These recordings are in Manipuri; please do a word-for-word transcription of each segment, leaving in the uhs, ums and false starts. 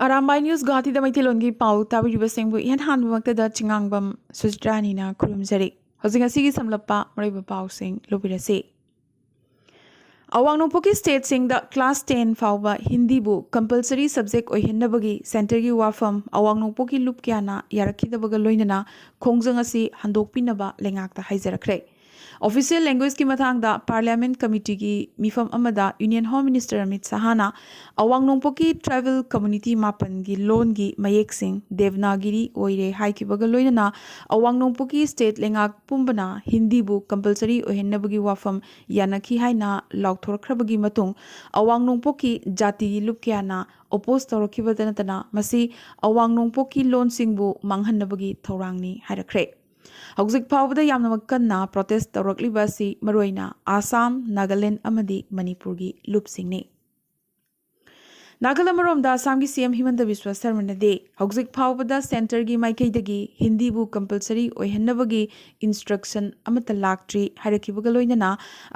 ꯑꯔꯥꯝꯕꯥꯏ ꯅ꯭ꯌꯨꯁ ꯒꯨꯋꯥꯍꯥꯇꯤꯗ ꯃꯩꯇꯩꯂꯣꯟꯒꯤ ꯄꯥꯎ ꯇꯥꯕꯤꯔꯤꯕꯁꯤꯡꯕꯨ ꯏꯍꯥꯟ ꯍꯥꯟꯕꯃꯛꯇꯗ ꯆꯤꯉꯥꯡꯕꯝ ꯁꯨꯆꯤꯇ꯭ꯔꯥꯅꯤꯅ ꯈꯨꯔꯨꯝꯖꯔꯤ꯫ ꯍꯧꯖꯤꯛ ꯉꯁꯤꯒꯤ ꯁꯝꯂꯞꯄ ꯃꯔꯨꯑꯣꯏꯕ ꯄꯥꯎꯁꯤꯡ ꯂꯧꯕꯤꯔꯁꯤ꯫ ꯑꯋꯥꯡ ꯅꯣꯡꯄꯣꯛꯀꯤ ꯁ꯭ꯇꯦꯠꯁꯤꯡꯗ ꯀ꯭ꯂꯥꯁ ꯇꯦꯟ ꯐꯥꯎꯕ ꯍꯤꯟꯗꯤꯕꯨ ꯀꯝꯄꯜꯁꯔꯤ ꯁꯕꯖꯦꯛ ꯑꯣꯏꯍꯟꯅꯕꯒꯤ ꯁꯦꯟꯇꯔꯒꯤ ꯋꯥꯐꯝ ꯑꯋꯥꯡ ꯅꯣꯡꯄꯣꯛꯀꯤ ꯂꯨꯞ ꯀꯌꯥꯅ ꯌꯥꯔꯛꯈꯤꯗꯕꯒ ꯂꯣꯏꯅꯅ ꯈꯣꯡꯖꯪ ꯑꯁꯤ ꯍꯟꯗꯣꯛꯄꯤꯅꯕ ꯂꯩꯉꯥꯛꯇ ꯍꯥꯏꯖꯔꯛꯈ꯭ꯔꯦ꯫ ꯑꯣꯐꯤꯁꯤꯌꯦꯜ ꯂꯦꯡꯒ꯭ꯋꯦꯖꯀꯤ ꯃꯇꯥꯡꯗ ꯄꯥꯔꯂꯤꯌꯥꯃꯦꯟꯠ ꯀꯃꯤꯇꯤꯒꯤ ꯃꯤꯐꯝ ꯑꯃꯗ ꯌꯨꯅꯤꯌꯟ ꯍꯣꯝ ꯃꯤꯅꯤꯁꯇꯔ ꯑꯃꯤꯠ ꯁꯍꯥꯅ ꯑꯋꯥꯡ ꯅꯣꯡꯄꯣꯛꯀꯤ ꯇ꯭ꯔꯥꯏꯕꯦꯜ ꯀꯝꯃ꯭ꯌꯨꯅꯤꯇꯤ ꯃꯥꯄꯟꯒꯤ ꯂꯣꯟꯒꯤ ꯃꯌꯦꯛꯁꯤꯡ ꯗꯦꯕꯅꯥꯒꯤꯔꯤ ꯑꯣꯏꯔꯦ ꯍꯥꯏꯈꯤꯕꯒ ꯂꯣꯏꯅꯅ ꯑꯋꯥꯡ ꯅꯣꯡꯄꯣꯛꯀꯤ ꯁ꯭ꯇꯦꯠ ꯂꯩꯉꯥꯛ ꯄꯨꯝꯕꯅ ꯍꯤꯟꯗꯤꯕꯨ ꯀꯝꯄꯜꯁꯔꯤ ꯑꯣꯏꯍꯟꯅꯕꯒꯤ ꯋꯥꯐꯝ ꯌꯥꯅꯈꯤ ꯍꯥꯏꯅ ꯂꯥꯎꯊꯣꯔꯛꯈ꯭ꯔꯕꯒꯤ ꯃꯇꯨꯡ ꯑꯋꯥꯡ ꯅꯣꯡꯄꯣꯛꯀꯤ ꯖꯥꯇꯤꯒꯤ ꯂꯨꯞ ꯀꯌꯥꯅ ꯑꯣꯄꯣꯖ ꯇꯧꯔꯛꯈꯤꯕꯇ ꯅꯠꯇꯅ ꯃꯁꯤ ꯑꯋꯥꯡ ꯅꯣꯡꯄꯣꯛꯀꯤ ꯂꯣꯟꯁꯤꯡꯕꯨ ꯃꯥꯡꯍꯟꯅꯕꯒꯤ ꯊꯧꯔꯥꯡꯅꯤ ꯍꯥꯏꯔꯛꯈ꯭ꯔꯦ꯫ ꯍꯧꯖꯤꯛ ꯐꯥꯎꯕꯗ ꯌꯥꯝꯅꯃꯛ ꯀꯟꯅ ꯄ꯭ꯔꯣꯇꯦꯁ ꯇꯧꯔꯛꯂꯤꯕ ꯑꯁꯤ ꯃꯔꯨꯑꯣꯏꯅ ꯑꯁꯥꯝ, ꯅꯥꯒꯥꯂꯦꯟ ꯑꯃꯗꯤ ꯃꯅꯤꯄꯨꯔꯒꯤ ꯂꯨꯞꯁꯤꯡꯅꯤ꯫ ꯅꯥꯀꯜ ꯑꯃꯔꯣꯝꯗ ꯑꯁꯥꯝꯒꯤ ꯁꯤ ꯑꯦꯝ ꯍꯤꯃꯟꯇ ꯕꯤꯁ꯭ꯋ ꯁꯔꯃꯅꯗꯤ ꯍꯧꯖꯤꯛ ꯐꯥꯎꯕꯗ ꯁꯦꯟꯇꯔꯒꯤ ꯃꯥꯏꯀꯩꯗꯒꯤ ꯍꯤꯟꯗꯤꯕꯨ ꯀꯝꯄꯜꯁꯔꯤ ꯑꯣꯏꯍꯟꯅꯕꯒꯤ ꯏꯟꯁꯇ꯭ꯔꯛꯁꯟ ꯑꯃꯠꯇ ꯂꯥꯛꯇ꯭ꯔꯤ ꯍꯥꯏꯔꯛꯈꯤꯕꯒ ꯂꯣꯏꯅꯅ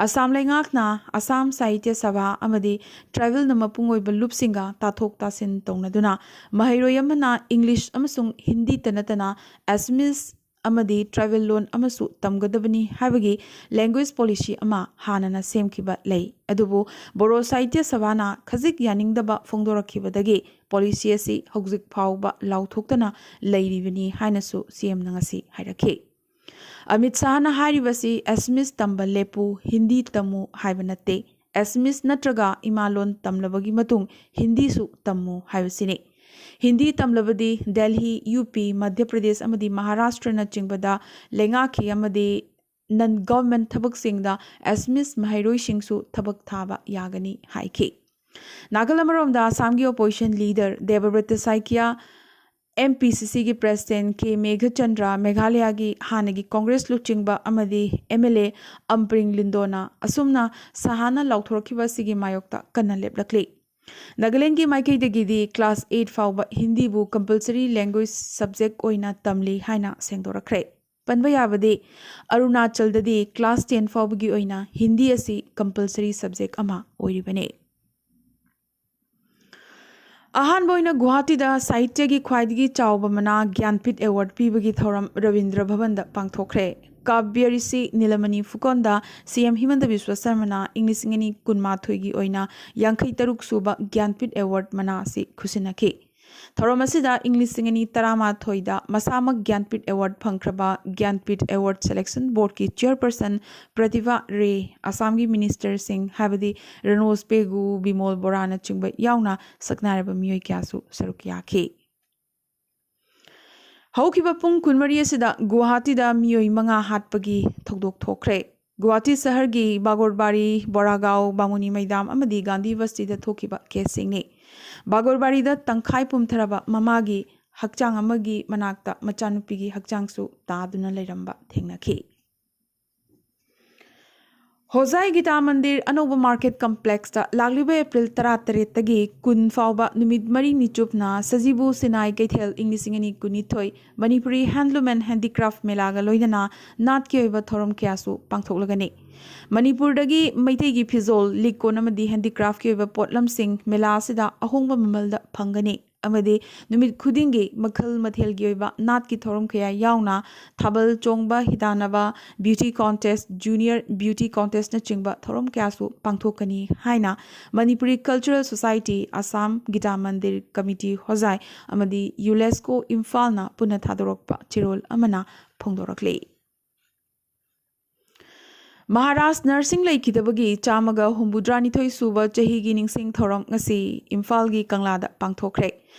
ꯑꯁꯥꯝ ꯂꯩꯉꯥꯛꯅ ꯑꯁꯥꯝ ꯁꯥꯍꯤꯇ꯭ꯌ ꯁꯚꯥ ꯑꯃꯗꯤ ꯇ꯭ꯔꯥꯏꯕꯦꯜꯅ ꯃꯄꯨꯡ ꯑꯣꯏꯕ ꯂꯨꯞꯁꯤꯡꯒ ꯇꯥꯊꯣꯛ ꯇꯥꯁꯤꯟ ꯇꯧꯅꯗꯨꯅ ꯃꯍꯩꯔꯣꯏ ꯑꯃꯅ ꯏꯪꯂꯤꯁ ꯑꯃꯁꯨꯡ ꯍꯤꯟꯗꯤꯇ ꯅꯠꯇꯅ ꯑꯦꯁꯃꯤꯁ ꯑꯃꯗꯤ ꯇ꯭ꯔꯥꯏꯕꯦꯜ ꯂꯣꯟ ꯑꯃꯁꯨ ꯇꯝꯒꯗꯕꯅꯤ ꯍꯥꯏꯕꯒꯤ ꯂꯦꯡꯒ꯭ꯋꯦꯖ ꯄꯣꯂꯤꯁꯤ ꯑꯃ ꯍꯥꯟꯅꯅ ꯁꯦꯝꯈꯤꯕ ꯂꯩ꯫ ꯑꯗꯨꯕꯨ ꯕꯣꯔꯣ ꯁꯥꯍꯤꯇ꯭ꯌ ꯁꯚꯥꯅ ꯈꯖꯤꯛ ꯌꯥꯅꯤꯡꯗꯕ ꯐꯣꯡꯗꯣꯔꯛꯈꯤꯕꯗꯒꯤ ꯄꯣꯂꯤꯁꯤ ꯑꯁꯤ ꯍꯧꯖꯤꯛ ꯐꯥꯎꯕ ꯂꯥꯎꯊꯣꯛꯇꯅ ꯂꯩꯔꯤꯕꯅꯤ ꯍꯥꯏꯅꯁꯨ ꯁꯤ ꯑꯦꯝꯅ ꯉꯁꯤ ꯍꯥꯏꯔꯛꯈꯤ꯫ ꯑꯃꯤꯠ ꯁꯥꯍꯅ ꯍꯥꯏꯔꯤꯕꯁꯤ ꯑꯦꯁꯃꯤꯁ ꯇꯝꯕ ꯂꯦꯞꯄꯨ, ꯍꯤꯟꯗꯤ ꯇꯝꯃꯨ ꯍꯥꯏꯕ ꯅꯠꯇꯦ꯫ ꯑꯦꯁꯃꯤꯁ ꯅꯠꯇ꯭ꯔꯒ ꯏꯃꯥꯂꯣꯟ ꯇꯝꯂꯕꯒꯤ ꯃꯇꯨꯡ ꯍꯤꯟꯗꯤꯁꯨ ꯇꯝꯃꯨ ꯍꯥꯏꯕꯁꯤꯅꯤ꯫ ꯍꯤꯟꯗꯤ ꯇꯝꯂꯕꯗꯤ ꯗꯦꯜꯍꯤ, ꯌꯨ ꯄꯤ, ꯃꯙ꯭ꯌ ꯄ꯭ꯔꯗꯦꯁ ꯑꯃꯗꯤ ꯃꯍꯥꯔꯥꯁꯇ꯭ꯔꯅꯆꯤꯡꯕꯗ ꯂꯩꯉꯥꯛꯀꯤ ꯑꯃꯗꯤ ꯅꯟ ꯒꯚꯔꯟꯃꯦꯟꯠ ꯊꯕꯛꯁꯤꯡꯗ ꯑꯦꯁꯃꯤꯁ ꯃꯍꯩꯔꯣꯏꯁꯤꯡꯁꯨ ꯊꯕꯛ ꯊꯥꯕ ꯌꯥꯒꯅꯤ ꯍꯥꯏꯈꯤ꯫ ꯅꯥꯀꯜ ꯑꯃꯔꯣꯝꯗ ꯑꯁꯥꯝꯒꯤ ꯑꯣꯄꯣꯖꯤꯁꯟ ꯂꯤꯗꯔ ꯗꯦꯕꯕ꯭ꯔꯇ ꯁꯥꯏꯀꯤꯌꯥ, ꯑꯦꯝ ꯄꯤ ꯁꯤ ꯁꯤꯒꯤ ꯄ꯭ꯔꯦꯁꯤꯗꯦꯟꯠ ꯀꯦ ꯃꯦꯘꯆꯟꯗ꯭ꯔ, ꯃꯦꯘꯥꯂꯌꯥꯒꯤ ꯍꯥꯟꯅꯒꯤ ꯀꯣꯡꯒ꯭ꯔꯦꯁ ꯂꯨꯆꯤꯡꯕ ꯑꯃꯗꯤ ꯑꯦꯝ ꯑꯦꯜ ꯑꯦ ꯑꯝꯄ꯭ꯔꯤꯡ ꯂꯤꯟꯗꯣꯅ ꯑꯁꯨꯝꯅ ꯁꯍꯥꯅ ꯂꯥꯎꯊꯣꯔꯛꯈꯤꯕ ꯑꯁꯤꯒꯤ ꯃꯥꯌꯣꯛꯇ ꯀꯟꯅ ꯂꯦꯞꯂꯛꯂꯤ꯫ ꯅꯥꯒꯥꯂꯦꯟꯗꯒꯤ ꯃꯥꯏꯀꯩꯗꯒꯤꯗꯤ ꯀ꯭ꯂꯥꯁ ꯑꯩꯠ ꯐꯥꯎꯕ ꯍꯤꯟꯗꯤꯕꯨ ꯀꯝꯄꯜꯁꯔꯤ ꯂꯦꯡꯒ꯭ꯋꯦꯖ ꯁꯕꯖꯦꯛ ꯑꯣꯏꯅ ꯇꯝꯂꯤ ꯍꯥꯏꯅ ꯁꯦꯡꯗꯣꯔꯛꯈ꯭ꯔꯦ꯫ ꯄꯟꯕ ꯌꯥꯕꯗꯤ, ꯑꯔꯨꯅꯥꯆꯜꯗꯗꯤ ꯀ꯭ꯂꯥꯁ ꯇꯦꯟ ꯐꯥꯎꯕꯒꯤ ꯑꯣꯏꯅ ꯍꯤꯟꯗꯤ ꯑꯁꯤ ꯀꯝꯄꯜꯁꯔꯤ ꯁꯕꯖꯦꯛ ꯑꯃ ꯑꯣꯏꯔꯤꯕꯅꯤ꯫ ꯑꯍꯥꯟꯕ ꯑꯣꯏꯅ ꯒꯨꯋꯥꯍꯥꯇꯤꯗ ꯁꯥꯍꯤꯇ꯭ꯌꯒꯤ ꯈ꯭ꯋꯥꯏꯗꯒꯤ ꯆꯥꯎꯕ ꯃꯅꯥ ꯒ꯭ꯌꯥꯟꯄꯤꯊ ꯑꯦꯋꯥꯔꯗ ꯄꯤꯕꯒꯤ ꯊꯧꯔꯝ ꯔꯕꯤꯟꯗ꯭ꯔ ꯚꯕꯟꯗ ꯄꯥꯡꯊꯣꯛꯈ꯭ꯔꯦ꯫ ꯀꯥꯕ꯭ꯌꯔꯤꯁꯤ ꯅꯤꯂꯃꯅꯤ ꯐꯨꯀꯣꯟꯗ ꯁꯤ ꯑꯦꯝ ꯍꯤꯃꯟꯇ ꯕꯤꯁ꯭ꯋ ꯁꯔꯃꯅ ꯏꯪ ꯂꯤꯁꯤꯡ ꯑꯅꯤ ꯀꯨꯟꯃꯥꯊꯣꯏꯒꯤ ꯑꯣꯏꯅ ꯌꯥꯡꯈꯩ ꯇꯔꯨꯛ ꯁꯨꯕ ꯒ꯭ꯌꯥꯟꯄꯤꯊ ꯑꯦꯋꯥꯔꯗ ꯃꯅꯥ ꯑꯁꯤ ꯈꯨꯠꯁꯤꯟꯅꯈꯤ꯫ ꯊꯧꯔꯝ ꯑꯁꯤꯗ ꯏꯪ ꯂꯤꯁꯤꯡ ꯑꯅꯤ ꯇꯔꯥꯃꯥꯊꯣꯏꯗ ꯃꯁꯥꯃꯛ ꯒ꯭ꯌꯥꯟꯄꯤꯊ ꯑꯦꯋꯥꯔꯗ ꯐꯪꯈ꯭ꯔꯕ ꯒ꯭ꯌꯥꯟꯄꯤꯊ ꯑꯦꯋꯥꯔꯗ ꯁꯦꯂꯦꯛꯁꯟ ꯕꯣꯔꯗꯀꯤ ꯆꯤꯌꯔꯄꯔꯁꯟ ꯄ꯭ꯔꯇꯤꯚꯥ ꯔꯦ, ꯑꯁꯥꯝꯒꯤ ꯃꯤꯅꯤꯁꯇꯔꯁꯤꯡ ꯍꯥꯏꯕꯗꯤ ꯔꯅꯣꯖ ꯄꯦꯒꯨ, ꯕꯤꯃꯣꯜ ꯕꯣꯔꯥꯅꯆꯤꯡꯕ ꯌꯥꯎꯅ ꯁꯛꯅꯥꯏꯔꯕ ꯃꯤꯑꯣꯏ ꯀꯌꯥꯁꯨ ꯁꯔꯨꯛ ꯌꯥꯈꯤ꯫ ꯍꯧꯈꯤꯕ ꯄꯨꯡ ꯀꯨꯟꯃꯔꯤ ꯑꯁꯤꯗ ꯒꯨꯋꯥꯍꯥꯇꯤꯗ ꯃꯤꯑꯣꯏ ꯃꯉꯥ ꯍꯥꯠꯄꯒꯤ ꯊꯧꯗꯣꯛ ꯊꯣꯛꯈ꯭ꯔꯦ꯫ ꯒꯨꯋꯥꯍꯥꯇꯤ ꯁꯍꯔꯒꯤ ꯕꯥꯒꯣꯔꯕꯥꯔꯤ, ꯕꯣꯔꯥꯒꯥꯎ, ꯕꯥꯃꯨꯅꯤ ꯃꯩꯗꯥꯝ ꯑꯃꯗꯤ ꯒꯥꯟꯙꯤ ꯕꯁꯇꯤꯗ ꯊꯣꯛꯈꯤꯕ ꯀꯦꯁꯁꯤꯡꯅꯤ꯫ ꯕꯥꯒꯣꯔꯕꯥꯔꯤꯗ ꯇꯪꯈꯥꯏ ꯄꯨꯝꯊꯔꯕ ꯃꯃꯥꯒꯤ ꯍꯛꯆꯥꯡ ꯑꯃꯒꯤ ꯃꯅꯥꯛꯇ ꯃꯆꯥꯅꯨꯄꯤꯒꯤ ꯍꯛꯆꯥꯡꯁꯨ ꯇꯥꯗꯨꯅ ꯂꯩꯔꯝꯕ ꯊꯦꯡꯅꯈꯤ꯫ ꯍꯣꯖꯥꯏ ꯒꯤꯇꯥ ꯃꯟꯗꯤꯔ ꯑꯅꯧꯕ ꯃꯥꯔꯀꯦꯠ ꯀꯝꯄ꯭ꯂꯦꯛꯁꯇ ꯂꯥꯛꯂꯤꯕ ꯑꯦꯄ꯭ꯔꯤꯜ ꯇꯔꯥꯇꯔꯦꯠꯇꯒꯤ ꯀꯨꯟ ꯐꯥꯎꯕ ꯅꯨꯃꯤꯠ ꯃꯔꯤꯅꯤ ꯆꯨꯞꯅ ꯁꯖꯤꯕꯨ ꯁꯤꯅꯥꯏ ꯀꯩꯊꯦꯜ ꯏꯪ ꯂꯤꯁꯤꯡ ꯑꯅꯤ ꯀꯨꯟꯅꯤꯊꯣꯏ ꯃꯅꯤꯄꯨꯔꯤ ꯍꯦꯟꯗꯂꯨꯝ ꯑꯦꯟ ꯍꯦꯟꯗꯤꯀ꯭ꯔꯥꯐ ꯃꯦꯂꯥꯒ ꯂꯣꯏꯅꯅ ꯅꯥꯠꯀꯤ ꯑꯣꯏꯕ ꯊꯧꯔꯝ ꯀꯌꯥꯁꯨ ꯄꯥꯡꯊꯣꯛꯂꯒꯅꯤ꯫ ꯃꯅꯤꯄꯨꯔꯗꯒꯤ ꯃꯩꯇꯩꯒꯤ ꯐꯤꯖꯣꯜ, ꯂꯤꯛ ꯀꯣꯟ ꯑꯃꯗꯤ ꯍꯦꯟꯗꯤꯀ꯭ꯔꯥꯐꯀꯤ ꯑꯣꯏꯕ ꯄꯣꯠꯂꯝꯁꯤꯡ ꯃꯦꯂꯥ ꯑꯁꯤꯗ ꯑꯍꯣꯡꯕ ꯃꯃꯜꯗ ꯐꯪꯒꯅꯤ꯫ ꯑꯃꯗꯤ ꯅꯨꯃꯤꯠ ꯈꯨꯗꯤꯡꯒꯤ ꯃꯈꯜ ꯃꯊꯦꯜꯒꯤ ꯑꯣꯏꯕ ꯅꯥꯠꯀꯤ ꯊꯧꯔꯝ ꯀꯌꯥ ꯌꯥꯎꯅ ꯊꯥꯕꯜ ꯆꯣꯡꯕ, ꯍꯤꯗꯥꯟꯅꯕ, ꯕ꯭ꯌꯨꯇꯤ ꯀꯣꯟꯇꯦꯁ, ꯖꯨꯅꯤꯌꯔ ꯕ꯭ꯌꯨꯇꯤ ꯀꯣꯟꯇꯦꯁꯅꯆꯤꯡꯕ ꯊꯧꯔꯝ ꯀꯌꯥꯁꯨ ꯄꯥꯡꯊꯣꯛꯀꯅꯤ ꯍꯥꯏꯅ Manipuri cultural society, Assam Gita Mandir committee ꯍꯣꯖꯥꯏ ꯑꯃꯗꯤ ꯌꯨꯂꯦꯁꯀꯣ ꯏꯝꯐꯥꯜꯅ ꯄꯨꯟꯅ ꯊꯥꯗꯣꯔꯛꯄ ꯆꯦꯔꯣꯜ ꯑꯃꯅ ꯐꯣꯡꯗꯣꯔꯛꯂꯤ꯫ ꯃꯍꯥꯔꯥꯖ ꯅꯔꯁꯤꯡ ꯂꯩꯈꯤꯗꯕꯒꯤ ꯆꯥꯝꯃꯒ ꯍꯨꯝꯐꯨꯇꯔꯥꯅꯤꯊꯣꯏ ꯁꯨꯕ ꯆꯍꯤꯒꯤ ꯅꯤꯡꯁꯤꯡ ꯊꯧꯔꯝ ꯉꯁꯤ ꯏꯝꯐꯥꯜꯒꯤ ꯀꯪꯂꯥꯗ ꯄꯥꯡꯊꯣꯛꯈ꯭ꯔꯦ꯫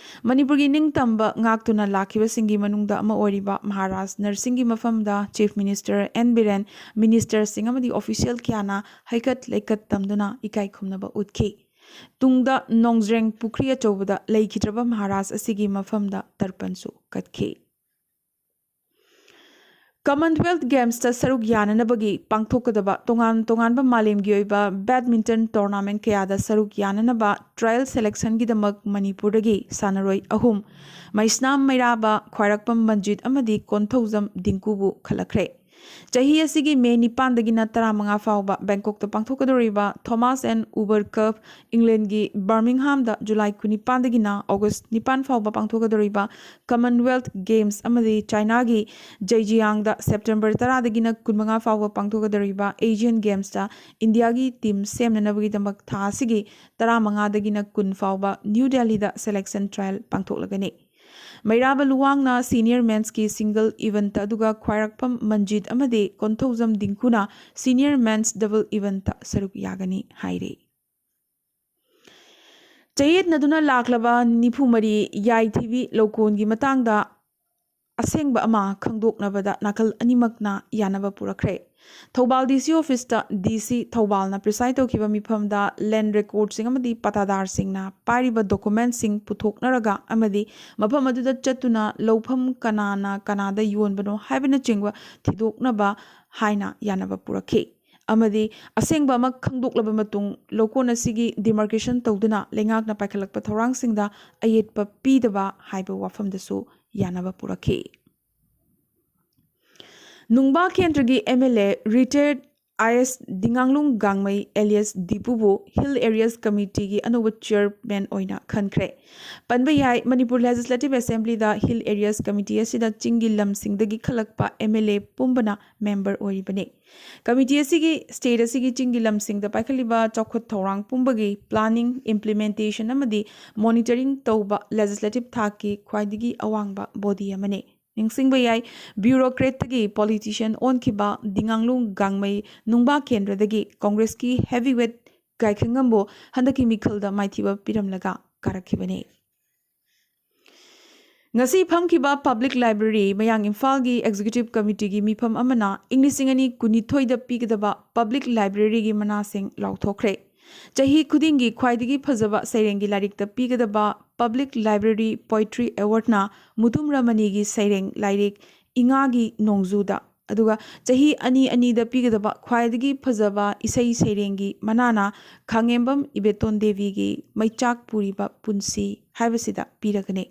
ꯃꯅꯤꯄꯨꯔꯒꯤ ꯅꯤꯡꯇꯝꯕ ꯉꯥꯛꯇꯨꯅ ꯂꯥꯛꯈꯤꯕꯁꯤꯡꯒꯤ ꯃꯅꯨꯡꯗ ꯑꯃ ꯑꯣꯏꯔꯤꯕ ꯃꯍꯥꯔꯥꯖ ꯅꯔꯁꯤꯡꯒꯤ ꯃꯐꯝꯗ ꯆꯤꯐ ꯃꯤꯅꯤꯁꯇꯔ ꯑꯦꯟ ꯕꯤꯔꯦꯟ, ꯃꯤꯅꯤꯁꯇꯔꯁꯤꯡ ꯑꯃꯗꯤ ꯑꯣꯐꯤꯁꯤꯌꯦꯜ ꯀꯌꯥꯅ ꯍꯩꯀꯠ ꯂꯩꯀꯠ ꯇꯝꯗꯨꯅ ꯏꯀꯥꯏ ꯈꯨꯝꯅꯕ ꯎꯠꯈꯤ꯫ ꯇꯨꯡꯗ ꯅꯣꯡꯖ꯭ꯔꯦꯡ ꯄꯨꯈ꯭ꯔꯤ ꯑꯆꯧꯕꯗ ꯂꯩꯈꯤꯗ꯭ꯔꯕ ꯃꯍꯥꯔꯥꯖ ꯑꯁꯤꯒꯤ ꯃꯐꯝꯗ ꯇꯔꯄꯟꯁꯨ ꯀꯠꯈꯤ꯫ ꯀꯃꯟꯋꯦꯜꯊ ꯒꯦꯝꯁꯇ ꯁꯔꯨꯛ ꯌꯥꯅꯅꯕꯒꯤ ꯄꯥꯡꯊꯣꯛꯀꯗꯕ ꯇꯣꯉꯥꯟ ꯇꯣꯉꯥꯟꯕ ꯃꯥꯂꯦꯝꯒꯤ ꯑꯣꯏꯕ ꯕꯦꯗꯃꯤꯟꯇꯟ ꯇꯣꯔꯅꯥꯃꯦꯟ ꯀꯌꯥꯗ ꯁꯔꯨꯛ ꯌꯥꯅꯅꯕ ꯇ꯭ꯔꯥꯌꯦꯜ ꯁꯦꯂꯦꯛꯁꯟꯒꯤꯗꯃꯛ ꯃꯅꯤꯄꯨꯔꯗꯒꯤ ꯁꯥꯟꯅꯔꯣꯏ ꯑꯍꯨꯝ, ꯃꯩꯁꯅꯥꯝ ꯃꯩꯔꯥꯕ, ꯈ꯭ꯋꯥꯏꯔꯥꯛꯄꯝ ꯃꯟꯖꯤꯠ ꯑꯃꯗꯤ ꯀꯣꯟꯊꯧꯖꯝ ꯗꯤꯡꯀꯨꯕꯨ ꯈꯜꯂꯛꯈ꯭ꯔꯦ꯫ ꯆꯍꯤ ꯑꯁꯤꯒꯤ ꯃꯦ ꯅꯤꯄꯥꯟꯗꯒꯤꯅ ꯇꯔꯥꯃꯉꯥ ꯐꯥꯎꯕ ꯕꯦꯡꯀꯣꯛꯇ ꯄꯥꯡꯊꯣꯛꯀꯗꯧꯔꯤꯕ ꯊꯣꯃꯥꯁ ꯑꯦꯟ ꯎꯕꯔ ꯀꯞ, ꯏꯪꯂꯦꯟꯒꯤ ꯕꯔꯃꯤꯡꯍꯥꯝꯗ ꯖꯨꯂꯥꯏ ꯀꯨꯟꯅꯤꯄꯥꯟꯗꯒꯤꯅ ꯑꯣꯒꯁ ꯅꯤꯄꯥꯟ ꯐꯥꯎꯕ ꯄꯥꯡꯊꯣꯛꯀꯗꯧꯔꯤꯕ ꯀꯃꯟꯋꯦꯜꯊ ꯒꯦꯝꯁ ꯑꯃꯗꯤ ꯆꯥꯏꯅꯥꯒꯤ ꯖꯩꯖꯤꯌꯥꯡꯗ ꯁꯦꯞꯇꯦꯝꯕꯔ ꯇꯔꯥꯗꯒꯤꯅ ꯀꯨꯟꯃꯉꯥ ꯐꯥꯎꯕ ꯄꯥꯡꯊꯣꯛꯀꯗꯧꯔꯤꯕ ꯑꯦꯁꯤꯌꯥꯟ ꯒꯦꯝꯁꯇ ꯏꯟꯗꯤꯌꯥꯒꯤ ꯇꯤꯝ ꯁꯦꯝꯅꯅꯕꯒꯤꯗꯃꯛ ꯊꯥ ꯑꯁꯤꯒꯤ ꯇꯔꯥꯃꯉꯥꯗꯒꯤꯅ ꯀꯨꯟ ꯐꯥꯎꯕ ꯅ꯭ꯌꯨ ꯗꯦꯜꯂꯤꯗ ꯁꯦꯂꯦꯛꯁꯟ ꯇ꯭ꯔꯥꯌꯦꯜ ꯄꯥꯡꯊꯣꯛꯂꯒꯅꯤ꯫ ꯃꯩꯔꯥꯕ ꯂꯨꯋꯥꯡꯅ ꯁꯤꯅꯤꯌꯔ ꯃꯦꯟꯁꯀꯤ ꯁꯤꯡꯒꯜ ꯏꯚꯦꯟꯠ, ꯑꯗꯨꯒ ꯈ꯭ꯋꯥꯏꯔꯥꯛꯄꯝ ꯃꯟꯖꯤꯠ ꯑꯃꯗꯤ ꯀꯣꯟꯊꯧꯖꯝ ꯗꯤꯡꯀꯨꯅ ꯁꯤꯅꯤꯌꯔ ꯃꯦꯟꯁ ꯗꯕꯜ ꯏꯚꯦꯟꯠꯇ ꯁꯔꯨꯛ ꯌꯥꯒꯅꯤ ꯍꯥꯏꯔꯤ꯫ ꯆꯌꯦꯠꯅꯗꯨꯅ ꯂꯥꯛꯂꯕ ꯅꯤꯐꯨ ꯃꯔꯤ ꯌꯥꯏꯊꯤꯕꯤ ꯂꯧꯀꯣꯟꯒꯤ ꯃꯇꯥꯡꯗ ꯑꯁꯦꯡꯕ ꯑꯃ ꯈꯪꯗꯣꯛꯅꯕꯗ ꯅꯥꯀꯜ ꯑꯅꯤꯃꯛꯅ ꯌꯥꯅꯕ ꯄꯨꯔꯛꯈ꯭ꯔꯦ꯫ ꯊꯧꯕꯥꯜ ꯗꯤ ꯁꯤ ꯑꯣꯐꯤꯁꯇ ꯗꯤ ꯁꯤ ꯊꯧꯕꯥꯜꯅ ꯄ꯭ꯔꯤꯁꯥꯏꯗ ꯇꯧꯈꯤꯕ ꯃꯤꯐꯝꯗ ꯂꯦꯟ ꯔꯦꯀꯣꯔꯗꯁꯤꯡ ꯑꯃꯗꯤ ꯄꯇꯥꯗꯥꯔꯁꯤꯡꯅ ꯄꯥꯏꯔꯤꯕ ꯗꯣꯀꯨꯃꯦꯟꯠꯁꯤꯡ ꯄꯨꯊꯣꯛꯅꯔꯒ ꯑꯃꯗꯤ ꯃꯐꯝ ꯑꯗꯨꯗ ꯆꯠꯇꯨꯅ ꯂꯧꯐꯝ ꯀꯅꯥꯅ ꯀꯅꯥꯗ ꯌꯣꯟꯕꯅꯣ ꯍꯥꯏꯕꯅꯆꯤꯡꯕ ꯊꯤꯗꯣꯛꯅꯕ ꯍꯥꯏꯅ ꯌꯥꯅꯕ ꯄꯨꯔꯛꯈꯤ꯫ ꯑꯃꯗꯤ ꯑꯁꯦꯡꯕ ꯑꯃ ꯈꯪꯗꯣꯛꯂꯕ ꯃꯇꯨꯡ ꯂꯧꯀꯣꯟ ꯑꯁꯤꯒꯤ ꯗꯤꯃꯥꯔꯀꯦꯁꯟ ꯇꯧꯗꯨꯅ ꯂꯩꯉꯥꯛꯅ ꯄꯥꯏꯈꯠꯂꯛꯄ ꯊꯧꯔꯥꯡꯁꯤꯡꯗ ꯑꯌꯦꯠꯄ ꯄꯤꯗꯕ ꯍꯥꯏꯕ ꯋꯥꯐꯝꯗꯁꯨ ꯌꯥꯅꯕ ꯄꯨꯔꯛꯈꯤ꯫ ꯅꯨꯡꯕꯥ ꯀꯦꯟꯗ꯭ꯔꯒꯤ ꯑꯦꯝ ꯑꯦꯜ ꯑꯦ ꯔꯤꯇꯥꯌꯔꯗ I S Dinganglung Gangmei alias ꯗꯤꯄꯨꯕꯨ ꯍꯤꯜ ꯑꯦꯔꯤꯌꯥꯁ ꯀꯃꯤꯇꯤꯒꯤ ꯑꯅꯧꯕ ꯆꯤꯌꯔꯃꯦꯟ ꯑꯣꯏꯅ ꯈꯟꯈ꯭ꯔꯦ꯫ ꯄꯟꯕ ꯌꯥꯏ, ꯃꯅꯤꯄꯨꯔ ꯂꯦꯖꯤꯁꯂꯦꯇꯤꯚ ꯑꯦꯁꯦꯝꯕ꯭ꯂꯤꯗ ꯍꯤꯜ ꯑꯦꯔꯤꯌꯥꯁ ꯀꯃꯤꯇꯤ ꯑꯁꯤꯗ ꯆꯤꯡꯒꯤ ꯂꯝꯁꯤꯡꯗꯒꯤ ꯈꯜꯂꯛꯄ ꯑꯦꯝ ꯑꯦꯜ ꯑꯦ ꯄꯨꯝꯕꯅ ꯃꯦꯝꯕꯔ ꯑꯣꯏꯔꯤꯕꯅꯤ꯫ ꯀꯃꯤꯇꯤ ꯑꯁꯤꯒꯤ ꯁ꯭ꯇꯦꯠ ꯑꯁꯤꯒꯤ ꯆꯤꯡꯒꯤ ꯂꯝꯁꯤꯡꯗ ꯄꯥꯏꯈꯠꯂꯤꯕ ꯆꯥꯎꯈꯠ ꯊꯧꯔꯥꯡ ꯄꯨꯝꯕꯒꯤ ꯄ꯭ꯂꯥꯅꯤꯡ, ꯏꯝꯄ꯭ꯂꯤꯃꯦꯟꯇꯦꯁꯟ ꯑꯃꯗꯤ ꯃꯣꯅꯤꯇꯔꯤꯡ ꯇꯧꯕ ꯂꯦꯖꯤꯁꯂꯦꯇꯤꯚ ꯊꯥꯛꯀꯤ ꯈ꯭ꯋꯥꯏꯗꯒꯤ ꯑꯋꯥꯡꯕ ꯕꯣꯗꯤ ꯑꯃꯅꯤ꯫ ꯅꯤꯡꯁꯤꯡꯕ ꯌꯥꯏ, ꯕ꯭ꯌꯨꯔꯣꯀ꯭ꯔꯦꯠꯇꯒꯤ ꯄꯣꯂꯤꯇꯤꯁꯤꯌꯟ ꯑꯣꯟꯈꯤꯕ ꯗꯤꯉꯥꯡꯂꯨꯡ ꯒꯥꯡꯃꯩ ꯅꯨꯡꯕꯥ ꯀꯦꯟꯗ꯭ꯔꯗꯒꯤ ꯀꯣꯡꯒ꯭ꯔꯦꯁꯀꯤ ꯍꯦꯚꯤꯋꯦꯠ ꯒꯥꯏꯈꯪꯉꯝꯕꯨ ꯍꯟꯗꯛꯀꯤ ꯃꯤꯈꯜꯗ ꯃꯥꯏꯊꯤꯕ ꯄꯤꯔꯝꯂꯒ ꯀꯥꯔꯛꯈꯤꯕꯅꯤ꯫ ꯉꯁꯤ ꯐꯝꯈꯤꯕ ꯄꯕ꯭ꯂꯤꯛ ꯂꯥꯏꯕ꯭ꯔꯦꯔꯤ ꯃꯌꯥꯡ ꯏꯝꯐꯥꯜꯒꯤ ꯑꯦꯛꯖꯤꯀ꯭ꯌꯨꯇꯤꯚ ꯀꯃꯤꯇꯤꯒꯤ ꯃꯤꯐꯝ ꯑꯃꯅ ꯏꯪ ꯂꯤꯁꯤꯡ ꯑꯅꯤ ꯀꯨꯟꯅꯤꯊꯣꯏꯗ ꯄꯤꯒꯗꯕ ꯄꯕ꯭ꯂꯤꯛ ꯂꯥꯏꯕ꯭ꯔꯦꯔꯤꯒꯤ ꯃꯅꯥꯁꯤꯡ ꯂꯥꯎꯊꯣꯛꯈ꯭ꯔꯦ꯫ ꯆꯍꯤ ꯈꯨꯗꯤꯡꯒꯤ ꯈ꯭ꯋꯥꯏꯗꯒꯤ ꯐꯖꯕ ꯁꯩꯔꯦꯡꯒꯤ ꯂꯥꯏꯔꯤꯛꯇ ꯄꯤꯒꯗꯕ ꯄꯕ꯭ꯂꯤꯛ ꯂꯥꯏꯕ꯭ꯔꯦꯔꯤ ꯄꯣꯏꯇ꯭ꯔꯤ ꯑꯦꯋꯥꯔꯗꯅ ꯃꯨꯇꯨꯝ ꯔꯃꯅꯤꯒꯤ ꯁꯩꯔꯦꯡ ꯂꯥꯏꯔꯤꯛ ꯏꯉꯥꯒꯤ ꯅꯣꯡꯖꯨꯗ, ꯑꯗꯨꯒ ꯆꯍꯤ ꯑꯅꯤ ꯑꯅꯤꯗ ꯄꯤꯒꯗꯕ ꯈ꯭ꯋꯥꯏꯗꯒꯤ ꯐꯖꯕ ꯏꯁꯩ ꯁꯩꯔꯦꯡꯒꯤ ꯃꯅꯥꯅ ꯈꯥꯉꯦꯝꯕꯝ ꯏꯕꯦꯇꯣꯟ ꯗꯦꯕꯤꯒꯤ ꯃꯩꯆꯥꯛ ꯄꯨꯔꯤꯕ ꯄꯨꯟꯁꯤ ꯍꯥꯏꯕꯁꯤꯗ ꯄꯤꯔꯒꯅꯤ꯫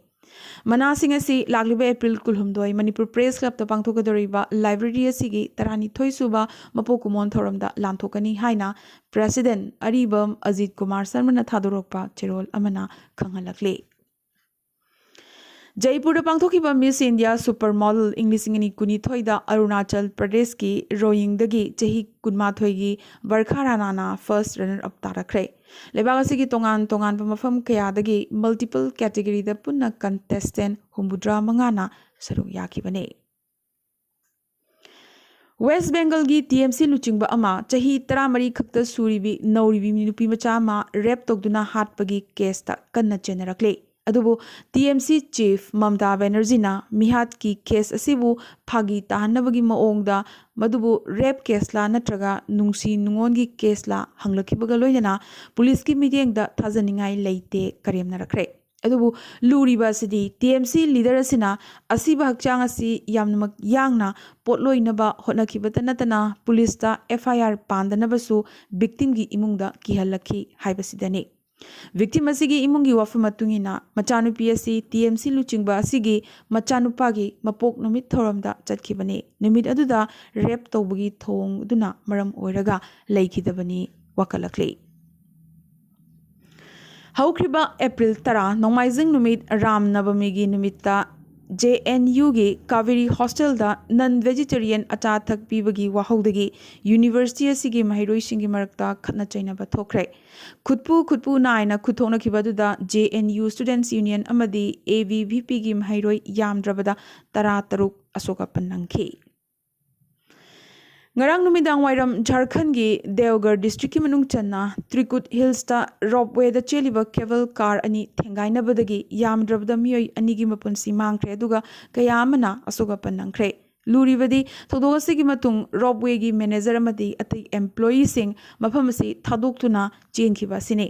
ꯃꯅꯥꯁꯤꯡ ꯑꯁꯤ ꯂꯥꯛꯂꯤꯕ ꯑꯦꯄ꯭ꯔꯤꯜ ꯀꯨꯟꯍꯨꯝꯗꯣꯏ ꯃꯅꯤꯄꯨꯔ ꯄ꯭ꯔꯦꯁ ꯀ꯭ꯂꯕꯇ ꯄꯥꯡꯊꯣꯛꯀꯗꯧꯔꯤꯕ ꯂꯥꯏꯕ꯭ꯔꯦꯔꯤ ꯑꯁꯤꯒꯤ ꯇꯔꯥꯅꯤꯊꯣꯏ ꯁꯨꯕ ꯃꯄꯣꯛ ꯀꯨꯝꯑꯣꯟ ꯊꯧꯔꯝꯗ ꯂꯥꯟꯊꯣꯛꯀꯅꯤ ꯍꯥꯏꯅ ꯄ꯭ꯔꯦꯁꯤꯗꯦꯟꯠ ꯑꯔꯤꯕꯝ ꯑꯖꯤꯠ ꯀꯨꯃꯥꯔ ꯁꯔꯃꯅ ꯊꯥꯗꯣꯔꯛꯄ ꯆꯦꯔꯣꯜ ꯑꯃꯅ ꯈꯪꯍꯜꯂꯛꯂꯤ꯫ ꯖꯩꯄꯨꯔꯗ ꯄꯥꯡꯊꯣꯛꯈꯤꯕ ꯃꯤꯁ ꯏꯟꯗꯤꯌꯥ ꯁꯨꯄꯔ ꯃꯣꯗꯦꯜ ꯏꯪ ꯂꯤꯁꯤꯡ ꯑꯅꯤ ꯀꯨꯟꯅꯤꯊꯣꯏꯗ ꯑꯔꯨꯅꯥꯆꯜ ꯄ꯭ꯔꯗꯦꯁꯀꯤ ꯔꯣꯌꯤꯡꯗꯒꯤ ꯆꯍꯤ ꯀꯨꯟꯃꯥꯊꯣꯏꯒꯤ ꯕꯔꯈꯥ ꯔꯥꯅꯥꯅ ꯐꯥꯔꯁ ꯔꯅꯔ ꯑꯞ ꯇꯥꯔꯛꯈ꯭ꯔꯦ꯫ ꯂꯩꯕꯥꯛ ꯑꯁꯤꯒꯤ ꯇꯣꯉꯥꯟ ꯇꯣꯉꯥꯟꯕ ꯃꯐꯝ ꯀꯌꯥꯗꯒꯤ ꯃꯜꯇꯤꯄꯜ ꯀꯦꯇꯦꯒꯔꯤꯗ ꯄꯨꯟꯅ ꯀꯟꯇꯦꯁꯇꯦꯟꯠ ꯍꯨꯝꯐꯨꯇꯔꯥ ꯃꯉꯥꯅ ꯁꯔꯨꯛ ꯌꯥꯈꯤꯕꯅꯤ꯫ ꯋꯦꯁ ꯕꯦꯡꯒꯜꯒꯤ ꯇꯤ ꯑꯦꯝ ꯁꯤ ꯂꯨꯆꯤꯡꯕ ꯑꯃ ꯆꯍꯤ ꯇꯔꯥꯃꯔꯤ ꯈꯛꯇ ꯁꯨꯔꯤꯕꯤ ꯅꯧꯔꯤꯕꯤ ꯅꯨꯄꯤ ꯃꯆꯥ ꯑꯃ ꯔꯦꯞ ꯇꯧꯗꯨꯅ ꯍꯥꯠꯄꯒꯤ ꯀꯦꯁꯇ ꯀꯟꯅ ꯆꯦꯟꯅꯔꯛꯂꯤ꯫ ꯑꯗꯨꯕꯨ T M C chief Mamata ꯕꯦꯅꯔꯖꯤꯅ ꯃꯤꯍꯥꯠꯀꯤ ꯀꯦꯁ ꯑꯁꯤꯕꯨ ꯐꯥꯒꯤ ꯇꯥꯍꯟꯅꯕꯒꯤ ꯃꯑꯣꯡꯗ ꯃꯗꯨꯕꯨ ꯔꯦꯞ ꯀꯦꯁꯂꯥ ꯅꯠꯇ꯭ꯔꯒ ꯅꯨꯡꯁꯤ ꯅꯨꯡꯉꯣꯟꯒꯤ ꯀꯦꯁꯂꯥ ꯍꯪꯂꯛꯈꯤꯕꯒ ꯂꯣꯏꯅꯅ ꯄꯨꯂꯤꯁꯀꯤ ꯃꯤꯠꯌꯦꯡꯗ ꯊꯥꯖꯅꯤꯡꯉꯥꯏ ꯂꯩꯇꯦ ꯀꯔꯦꯝꯅꯔꯛꯈ꯭ꯔꯦ꯫ ꯑꯗꯨꯕꯨ ꯂꯨꯔꯤꯕ ꯑꯁꯤꯗꯤ ꯇꯤ ꯑꯦꯝ ꯁꯤ ꯂꯤꯗꯔ ꯑꯁꯤꯅ ꯑꯁꯤꯕ ꯍꯛꯆꯥꯡ ꯑꯁꯤ ꯌꯥꯝꯅꯃꯛ ꯌꯥꯡꯅ ꯄꯣꯠꯂꯣꯏꯅꯕ ꯍꯣꯠꯅꯈꯤꯕꯇ ꯅꯠꯇꯅ ꯄꯨꯂꯤꯁꯇ ꯑꯦꯐ ꯑꯥꯏ ꯑꯥꯔ ꯄꯥꯟꯗꯅꯕꯁꯨ ꯚꯤꯛꯇꯤꯝꯒꯤ ꯏꯃꯨꯡꯗ ꯀꯤꯍꯜꯂꯛꯈꯤ ꯍꯥꯏꯕꯁꯤꯗꯅꯤ꯫ ꯚꯤꯛꯇꯤꯝ ꯑꯁꯤꯒꯤ ꯏꯃꯨꯡꯒꯤ ꯋꯥꯐꯝ ꯃꯇꯨꯡ ꯏꯟꯅ ꯃꯆꯥꯅꯨꯄꯤ ꯑꯁꯤ ꯇꯤ ꯑꯦꯝ ꯁꯤ ꯂꯨꯆꯤꯡꯕ ꯑꯁꯤꯒꯤ ꯃꯆꯥꯅꯨꯄꯥꯒꯤ ꯃꯄꯣꯛ ꯅꯨꯃꯤꯠ ꯊꯧꯔꯝꯗ ꯆꯠꯈꯤꯕꯅꯤ꯫ ꯅꯨꯃꯤꯠ ꯑꯗꯨꯗ ꯔꯦꯞ ꯇꯧꯕꯒꯤ ꯊꯧꯑꯣꯡ ꯑꯗꯨꯅ ꯃꯔꯝ ꯑꯣꯏꯔꯒ ꯂꯩꯈꯤꯗꯕꯅꯤ ꯋꯥꯀꯠꯂꯛꯂꯤ꯫ ꯍꯧꯈ꯭ꯔꯤꯕ ꯑꯦꯄ꯭ꯔꯤꯜ ꯇꯔꯥ ꯅꯣꯡꯃꯥꯏꯖꯤꯡ ꯅꯨꯃꯤꯠ ꯔꯥꯝ ꯅꯕꯃꯤꯒꯤ ꯅꯨꯃꯤꯠꯇ ꯖꯦ ꯑꯦꯟ ꯌꯨꯒꯤ ꯀꯥꯕꯦꯔꯤ ꯍꯣꯁꯇꯦꯜꯗ ꯅꯟ ꯚꯦꯖꯤꯇꯦꯔꯤꯌꯟ ꯑꯆꯥ ꯑꯊꯛ ꯄꯤꯕꯒꯤ ꯋꯥꯍꯧꯗꯒꯤ ꯌꯨꯅꯤꯚꯔꯁꯤꯇꯤ ꯑꯁꯤꯒꯤ ꯃꯍꯩꯔꯣꯏꯁꯤꯡꯒꯤ ꯃꯔꯛꯇ ꯈꯠꯅ ꯆꯩꯅꯕ ꯊꯣꯛꯈ꯭ꯔꯦ꯫ ꯈꯨꯠꯄꯨ ꯈꯨꯠꯄꯨ ꯅꯥꯏꯅ ꯈꯨꯠ ꯊꯣꯛꯅꯈꯤꯕ ꯑꯗꯨꯗ ꯖꯦ ꯑꯦꯟ ꯌꯨ ꯁ꯭ꯇꯨꯗꯦꯟꯠꯁ ꯌꯨꯅꯤꯌꯟ ꯑꯃꯗꯤ ꯑꯦ ꯚꯤ ꯚꯤ ꯄꯤꯒꯤ ꯃꯍꯩꯔꯣꯏ ꯌꯥꯝꯗ꯭ꯔꯕꯗ ꯇꯔꯥ ꯇꯔꯨꯛ ꯑꯁꯣꯛ ꯑꯄꯟ ꯅꯪꯈꯤ꯫ ꯉꯔꯥꯡ ꯅꯨꯃꯤꯗꯥꯡ ꯋꯥꯏꯔꯝ ꯖꯥꯔꯈꯟꯒꯤ ꯗꯦꯋꯒꯔ ꯗꯤꯁꯇ꯭ꯔꯤꯛꯀꯤ ꯃꯅꯨꯡ ꯆꯟꯅ ꯇ꯭ꯔꯤꯀꯨꯠ ꯍꯤꯜꯁꯇ ꯔꯣꯞꯋꯦꯗ ꯆꯦꯜꯂꯤꯕ ꯀꯦꯕꯜ ꯀꯥꯔ ꯑꯅꯤ ꯊꯦꯡꯒꯥꯏꯅꯕꯗꯒꯤ ꯌꯥꯝꯗ꯭ꯔꯕꯗ ꯃꯤꯑꯣꯏ ꯑꯅꯤꯒꯤ ꯃꯄꯨꯟꯁꯤ ꯃꯥꯡꯈ꯭ꯔꯦ, ꯑꯗꯨꯒ ꯀꯌꯥ ꯑꯃꯅ ꯑꯁꯣꯛ ꯑꯄꯟ ꯅꯪꯈ꯭ꯔꯦ꯫ ꯂꯨꯔꯤꯕꯗꯤ ꯊꯧꯗꯣꯛ ꯑꯁꯤꯒꯤ ꯃꯇꯨꯡ ꯔꯣꯞꯋꯦꯒꯤ ꯃꯦꯅꯦꯖꯔ ꯑꯃꯗꯤ ꯑꯇꯩ ꯑꯦꯝꯄ꯭ꯂꯣꯌꯤꯁꯤꯡ ꯃꯐꯝ ꯑꯁꯤ ꯊꯥꯗꯣꯛꯇꯨꯅ ꯆꯦꯟꯈꯤꯕ ꯑꯁꯤꯅꯤ꯫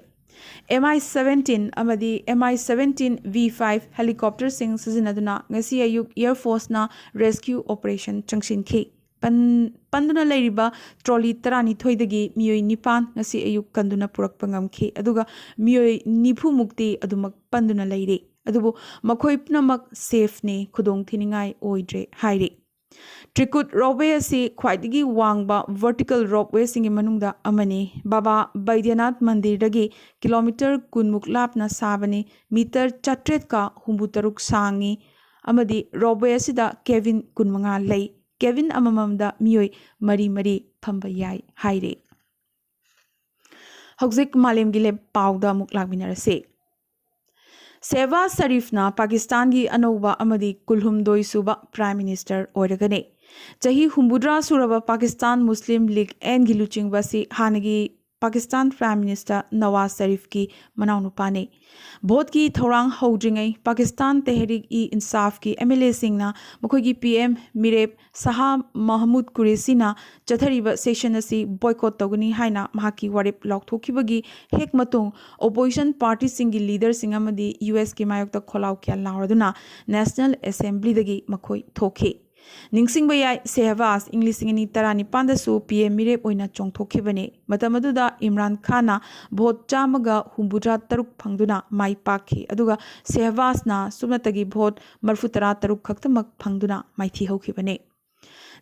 ꯑꯦꯝ ꯑꯥꯏ ꯁꯕꯦꯟꯇꯤꯟ ꯑꯃꯗꯤ ꯑꯦꯝ ꯑꯥꯏ ꯁꯕꯦꯟꯇꯤꯟ ꯚꯤ ꯐꯥꯏꯚ ꯍꯦꯂꯤꯀꯣꯞꯇꯔꯁꯤꯡ ꯁꯤꯖꯤꯟꯅꯗꯨꯅ ꯉꯁꯤ ꯑꯌꯨꯛ ꯑꯦꯌꯔ ꯐꯣꯔꯁꯅ ꯔꯦꯁꯀ꯭ꯌꯨ ꯑꯣꯄꯔꯦꯁꯟ ꯆꯪꯁꯤꯟꯈꯤ꯫ ꯄꯟ-, ꯄꯟꯗꯨꯅ ꯂꯩꯔꯤꯕ ꯇ꯭ꯔꯣꯂꯤ ꯇꯔꯥꯅꯤꯊꯣꯏꯗꯒꯤ ꯃꯤꯑꯣꯏ ꯅꯤꯄꯥꯟ ꯉꯁꯤ ꯑꯌꯨꯛ ꯀꯟꯗꯨꯅ ꯄꯨꯔꯛꯄ ꯉꯝꯈꯤ, ꯑꯗꯨꯒ ꯃꯤꯑꯣꯏ ꯅꯤꯐꯨ ꯃꯨꯛꯇꯤ ꯑꯗꯨꯃꯛ ꯄꯟꯗꯨꯅ ꯂꯩꯔꯤ꯫ ꯑꯗꯨꯕꯨ ꯃꯈꯣꯏ ꯄꯨꯝꯅꯃꯛ ꯁꯦꯐꯅꯤ, ꯈꯨꯗꯣꯡꯊꯤꯅꯤꯡꯉꯥꯏ ꯑꯣꯏꯗ꯭ꯔꯦ ꯍꯥꯏꯔꯤ꯫ ꯇ꯭ꯔꯤꯀꯨꯠ ꯔꯣꯞꯋꯦ ꯑꯁꯤ ꯈ꯭ꯋꯥꯏꯗꯒꯤ ꯋꯥꯡꯕ ꯚꯔꯇꯤꯀꯦꯜ ꯔꯣꯞꯋꯦꯁꯤꯡꯒꯤ ꯃꯅꯨꯡꯗ ꯑꯃꯅꯤ꯫ ꯕꯥꯕꯥ ꯕꯩꯗ꯭ꯌꯅꯥꯊ ꯃꯟꯗꯤꯔꯗꯒꯤ ꯀꯤꯂꯣꯃꯤꯇꯔ ꯀꯨꯟꯃꯨꯛ ꯂꯥꯞꯅ ꯁꯥꯕꯅꯤ꯫ ꯃꯤꯇꯔ ꯆꯥꯇ꯭ꯔꯦꯠꯀ ꯍꯨꯝꯐꯨꯇꯔꯨꯛ ꯁꯥꯡꯉꯤ ꯑꯃꯗꯤ ꯔꯣꯞꯋꯦ ꯑꯁꯤꯗ ꯀꯦꯕꯤꯟ ꯀꯨꯟꯃꯉꯥ ꯂꯩ꯫ ꯀꯦꯕꯤꯟ ꯑꯃꯃꯝꯗ ꯃꯤꯑꯣꯏ ꯃꯔꯤ ꯃꯔꯤ ꯐꯝꯕ ꯌꯥꯏ ꯍꯥꯏꯔꯤ꯫ ꯍꯧꯖꯤꯛ ꯃꯥꯂꯦꯝꯒꯤ ꯂꯦꯞ ꯄꯥꯎꯗ ꯑꯃꯨꯛ ꯂꯥꯛꯃꯤꯟꯅꯔꯁꯤ꯫ ꯁꯦꯍꯕꯥꯖ ꯁꯔꯤꯐꯅ ꯄꯥꯀꯤꯁꯇꯥꯟꯒꯤ ꯑꯅꯧꯕ ꯑꯃꯗꯤ ꯀꯨꯟꯍꯨꯝꯗꯣꯏ ꯁꯨꯕ ꯄ꯭ꯔꯥꯏꯝ ꯃꯤꯅꯤꯁꯇꯔ ꯑꯣꯏꯔꯒꯅꯤ꯫ ꯆꯍꯤ ꯍꯨꯝꯐꯨꯇꯔꯥ ꯁꯨꯔꯕ ꯄꯥꯀꯤꯁꯇꯥꯟ ꯃꯨꯁꯂꯤꯝ ꯂꯤꯒ ꯑꯦꯟꯒꯤ ꯂꯨꯆꯤꯡꯕ ꯑꯁꯤ ꯍꯥꯟꯅꯒꯤ ꯄꯥꯀꯤꯁꯇꯥꯟ ꯄ꯭ꯔꯥꯏꯝ ꯃꯤꯅꯤꯁꯇꯔ ꯅꯋꯥꯖ ꯁꯔꯤꯐꯀꯤ ꯃꯅꯥꯎꯅꯨꯄꯥꯅꯤ꯫ ꯚꯣꯠꯀꯤ ꯊꯧꯔꯥꯡ ꯍꯧꯗ꯭ꯔꯤꯉꯩ ꯄꯥꯀꯤꯁꯇꯥꯟ ꯇꯦꯍꯔꯤꯛ ꯏ ꯏꯟꯁꯥꯐꯀꯤ ꯑꯦꯝ ꯑꯦꯜ ꯑꯦꯁꯤꯡꯅ ꯃꯈꯣꯏꯒꯤ ꯄꯤ ꯑꯦꯝ ꯃꯤꯔꯦꯞ ꯁꯍꯥ ꯃꯍꯃꯨꯗ ꯀꯨꯔꯦꯁꯤꯅ ꯆꯠꯊꯔꯤꯕ ꯁꯦꯁꯟ ꯑꯁꯤ ꯕꯣꯏꯀꯣꯠ ꯇꯧꯒꯅꯤ ꯍꯥꯏꯅ ꯃꯍꯥꯛꯀꯤ ꯋꯥꯔꯦꯞ ꯂꯥꯎꯊꯣꯛꯈꯤꯕꯒꯤ ꯍꯦꯛ ꯃꯇꯨꯡ, ꯑꯣꯄꯣꯖꯤꯁꯟ ꯄꯥꯔꯇꯤꯁꯤꯡꯒꯤ ꯂꯤꯗꯔꯁꯤꯡ ꯑꯃꯗꯤ ꯌꯨ ꯑꯦꯁꯀꯤ ꯃꯥꯌꯣꯛꯇ ꯈꯣꯜꯂꯥꯎ ꯈꯌꯥꯜ ꯂꯥꯎꯔꯗꯨꯅ ꯅꯦꯁꯅꯦꯜ ꯑꯦꯁꯦꯝꯕ꯭ꯂꯤꯗꯒꯤ ꯃꯈꯣꯏ ꯊꯣꯛꯈꯤ꯫ ꯅꯤꯡꯁꯤꯡꯕ ꯌꯥꯏ, ꯁꯦꯍꯕꯥꯖ ꯏꯪ ꯂꯤꯁꯤꯡ ꯑꯅꯤ ꯇꯔꯥꯅꯤꯄꯥꯟꯗꯁꯨ ꯄꯤ ꯑꯦꯝ ꯃꯤꯔꯦꯞ ꯑꯣꯏꯅ ꯆꯣꯡꯊꯣꯛꯈꯤꯕꯅꯤ꯫ ꯃꯇꯝ ꯑꯗꯨꯗ ꯏꯝꯔꯥꯟ ꯈꯥꯟꯅ ꯚꯣꯠ ꯆꯥꯝꯃꯒ ꯍꯨꯝꯐꯨꯇꯔꯥ ꯇꯔꯨꯛ ꯐꯪꯗꯨꯅ ꯃꯥꯏ ꯄꯥꯛꯈꯤ, ꯑꯗꯨꯒ ꯁꯦꯍꯕꯥꯖꯅ ꯁꯨꯞꯅꯇꯒꯤ ꯚꯣꯠ ꯃꯔꯤꯐꯨꯇꯔꯥ ꯇꯔꯨꯛ ꯈꯛꯇꯃꯛ ꯐꯪꯗꯨꯅ ꯃꯥꯏꯊꯤ ꯍꯧꯈꯤꯕꯅꯤ꯫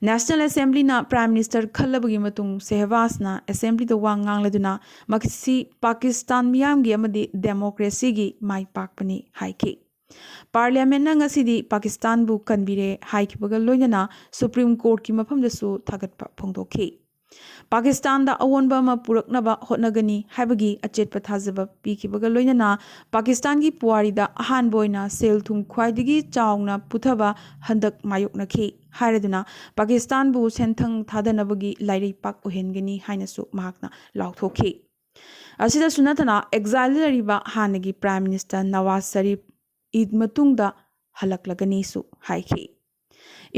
ꯅꯦꯁꯅꯦꯜ ꯑꯦꯁꯦꯝꯕ꯭ꯂꯤꯅ ꯄ꯭ꯔꯥꯏꯝ ꯃꯤꯅꯤꯁꯇꯔ ꯈꯜꯂꯕꯒꯤ ꯃꯇꯨꯡ ꯁꯦꯍꯕꯥꯖꯅ ꯑꯦꯁꯦꯝꯕ꯭ꯂꯤꯗ ꯋꯥ ꯉꯥꯡꯂꯗꯨꯅ ꯃꯁꯤ ꯄꯥꯀꯤꯁꯇꯥꯟ ꯃꯤꯌꯥꯝꯒꯤ ꯑꯃꯗꯤ ꯗꯦꯃꯣꯀ꯭ꯔꯦꯁꯤꯒꯤ ꯃꯥꯏ ꯄꯥꯛꯄꯅꯤ ꯍꯥꯏꯈꯤ꯫ ꯄꯥꯔꯂꯤꯌꯥꯃꯦꯟꯅ ꯉꯁꯤꯗꯤ ꯄꯥꯀꯤꯁꯇꯥꯟꯕꯨ ꯀꯟꯕꯤꯔꯦ ꯍꯥꯏꯈꯤꯕꯒ ꯂꯣꯏꯅꯅ ꯁꯨꯄ꯭ꯔꯤꯝ ꯀꯣꯔꯠꯀꯤ ꯃꯐꯝꯗꯁꯨ ꯊꯥꯒꯠꯄ ꯐꯣꯡꯗꯣꯛꯈꯤ꯫ ꯄꯥꯀꯤꯁꯇꯥꯟꯗ ꯑꯑꯣꯟꯕ ꯑꯃ ꯄꯨꯔꯛꯅꯕ ꯍꯣꯠꯅꯒꯅꯤ ꯍꯥꯏꯕꯒꯤ ꯑꯆꯦꯠꯄ ꯊꯥꯖꯕ ꯄꯤꯈꯤꯕꯒ ꯂꯣꯏꯅꯅ ꯄꯥꯀꯤꯁꯇꯥꯟꯒꯤ ꯄꯨꯋꯥꯔꯤꯗ ꯑꯍꯥꯟꯕ ꯑꯣꯏꯅ ꯁꯦꯜ ꯊꯨꯝ ꯈ꯭ꯋꯥꯏꯗꯒꯤ ꯆꯥꯎꯅ ꯄꯨꯊꯕ ꯍꯟꯗꯛ ꯃꯥꯌꯣꯛꯅꯈꯤ ꯍꯥꯏꯔꯗꯨꯅ ꯄꯥꯀꯤꯁꯇꯥꯟꯕꯨ ꯁꯦꯟꯊꯪ ꯊꯥꯗꯅꯕꯒꯤ ꯂꯥꯏꯔꯩ ꯄꯥꯛ ꯑꯣꯏꯍꯟꯒꯅꯤ ꯍꯥꯏꯅꯁꯨ ꯃꯍꯥꯛꯅ ꯂꯥꯎꯊꯣꯛꯈꯤ꯫ ꯑꯁꯤꯗꯁꯨ ꯅꯠꯇꯅ ꯑꯦꯛꯖꯥꯏꯜꯗ ꯂꯩꯔꯤꯕ ꯍꯥꯟꯅꯒꯤ ꯄ꯭ꯔꯥꯏꯝ ꯃꯤꯅꯤꯁꯇꯔ ꯅꯋꯥꯖ ꯁꯔꯤꯐ ꯏꯗ ꯃꯇꯨꯡꯗ ꯍꯜꯂꯛꯂꯒꯅꯤꯁꯨ ꯍꯥꯏꯈꯤ꯫